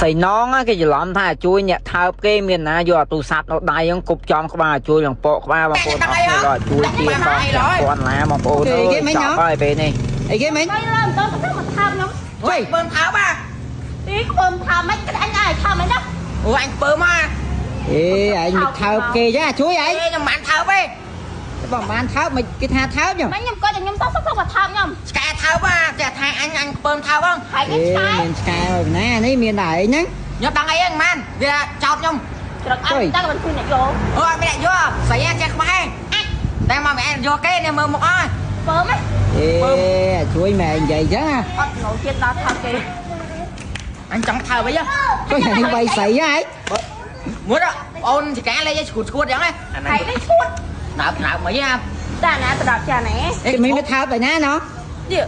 ស្រីណងគេច្រឡំថាជួយអ្នកថើបគេមានណាយកអាទូរស័ព្ទនៅដៃហ្នឹងគប់ចំក្បាលជួយនឹងពកក្បាលបងប្អូនអត់ទេដល់ជួយទៀនដល់ពាន់ឡាបងប្អូនអើយចប់ហើយពេលនេះ អីគេមិញ ឡើងទៅទៅមកថើបខ្ញុំ ជួយពើមថើបអា អីពើមថើបមិនអញឲ្យថើបមិនណា អូអញពើមមកអេឯងមិនថើបគេចាជួយឯង ខ្ញុំមិនថើបទេ បងបានថើបមិនគេថាថើបខ្ញុំ មិនខ្ញុំគាត់តែខ្ញុំសោះសោះមកថើបខ្ញុំ ឆ្កែថើបអាចេះថាអញអញពើមថើបហ្នឹង ហើយគេឆ្កែ មានឆ្កែមកណានេះមានតែឯងហ្នឹង ខ្ញុំដឹងអីហ្នឹងម៉ានវាចោតខ្ញុំ ច្រឹកអញតែមិនជួយអ្នកយក អូអត់មានអ្នកយកស្រីចេះខ្វះឯងតែមកមិនឯងយកគេនេះមើលមុខអើយ ពើម អេជួយម៉ែនិយាយចឹង អត់ណូជាតិដល់ថើបគេ អញចង់ថើបអី ជួយនេះបីស្រីហ៎ មួយអូនចកាលេងឈួតឈួតចឹងហ៎ ហើយនេះឈួត ណើបណើបមិនហ៎ តាណាទៅដល់ចាណែ គេមិនថើបឯណាណោះ នេះ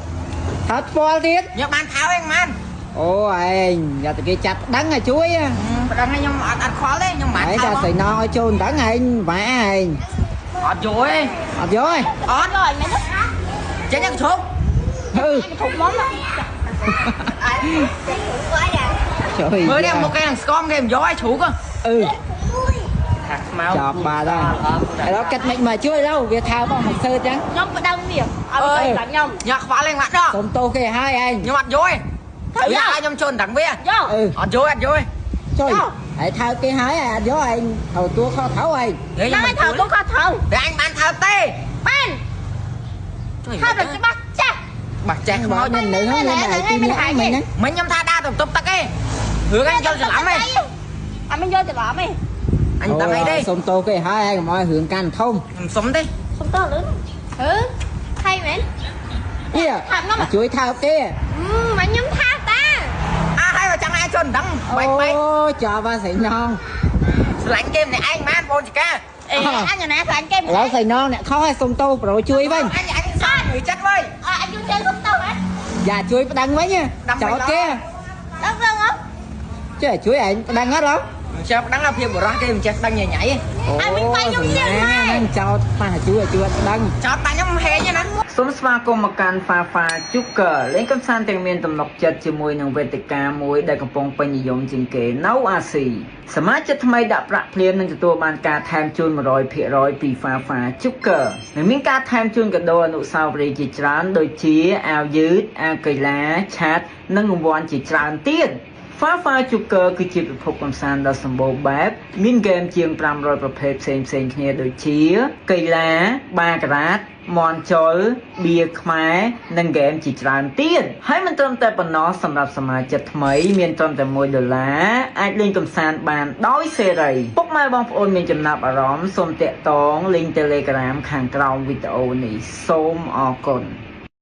ថើបថ្ពាល់ទៀត ខ្ញុំបានថើបឯងម៉ាន អូឯងយ៉ាតែគេចាប់ដឹងឲ្យជួយ ប្តឹងខ្ញុំអត់អត់ខ្វល់ទេខ្ញុំមិនថើបតែស្រីណងឲ្យចូលដឹងឯងវ៉ាឯង អត់យកទេ អត់យកទេ អត់ យកឯងមែន ចេញទៅឈប់ អឺ ឈប់មក ជួយ មើលនេះមុខគេនឹងស្គមគេមិនយកឲ្យជ្រូក អឺ ថាខ្មៅ ចាប់បាទហើយឥឡូវកាត់មិនមកជួយឡើវាថើបមកសើចឹង ខ្ញុំប្តឹងវាឲ្យទៅខ្ញុំ ញ៉ាក់ខ្វល់ឯងបាត់ដល់ សុំទោសគេហើយឯង ខ្ញុំអត់យកទេត្រូវឲ្យខ្ញុំជន់ទាំងវាអត់យកអត់យកទេ ជួយហើយថើបគេហើយអត់យកឯងត្រូវទួខុសត្រូវឯង ហ្នឹងហើយត្រូវទួខុសត្រូវ តែអញបានថើបទេ បានថើបដល់ច្បាស់ចាស់ បាស់ចាស់ខ្មោច នៅហ្នឹងនៅទីនេះឯងមិញហ្នឹង មិញខ្ញុំថាដើរទៅទប់ទឹកឯងរឿងអញយកច្រឡំឯង អញមិនយកច្រឡំឯង អញដឹងអីទេ សុំទោសគេហើយឯងកុំឲ្យរឿងកាន់ធំ ខ្ញុំសុំទេ សុំទោសលឿនអឺថៃមែន នេះជួយថើបគេ មកខ្ញុំថើបតា អើហើយបើចង់ឯងជន់ដឹងបែកបែក អូចប់ហើយស្រីណង ស្រឡាញ់គេម្នាក់ឯងបានបងចកា អេអញណាស្រឡាញ់គេ ឥឡូវស្រីណងអ្នកខុសឲ្យសុំទោសប្រូជួយវិញ អញអញសើចិត្តវិញ អញជួយចេះសុំទោសហ៎ យ៉ាជួយប្តឹងវិញចោតគេ ដឹងដឹងអត់ ចេះជួយឯងប្តឹងអត់ហ៎ ចេះប្តឹងភាពបរោះគេមិនចេះប្តឹងញ៉ៃញ៉ៃ អញវិញបាយខ្ញុំទៀតម៉ែ ហ្នឹងចោតប៉ះជួយជួយអត់ប្តឹង ចោតប៉ះខ្ញុំហេងណា សូមស្វាគមន៍មកកាន់ Fafa Joker លេងកំសាន្តទាំងមានទំនុកចិត្តជាមួយនឹងវេទិកាមួយដែលកំពុងពេញនិយមជាងគេនៅអាស៊ីសមាជិកថ្មីដាក់ប្រាក់ភ្លាមនឹងទទួលបានការថែមជូន 100% ពី Fafa Joker និងមានការថែមជូនកាដូអនុស្សាវរីយ៍ជាច្រើនដូចជាអាវយឺតអាវកីឡាឆាតនិងរង្វាន់ជាច្រើនទៀត Fafa Joker គឺជាពិភពកម្សាន្តដ៏សម្បូរបែបមានហ្គេមជាង500ប្រភេទផ្សេងផ្សេងគ្នាដូចជាកីឡាបាការ៉ាតមន់ជុលបៀខ្មែរនិងហ្គេមជាច្រើនទៀតហើយមិនត្រឹមតែប៉ុណ្ណោះសម្រាប់សមាជិកថ្មីមានត្រឹមតែ1ដុល្លារអាចលេងកម្សាន្តបានដោយសេរីពុកម៉ែបងប្អូនមានចំណាប់អារម្មណ៍សូមតាក់ទងលេង Telegram ខាងក្រោមវីដេអូនេះសូមអរគុណ។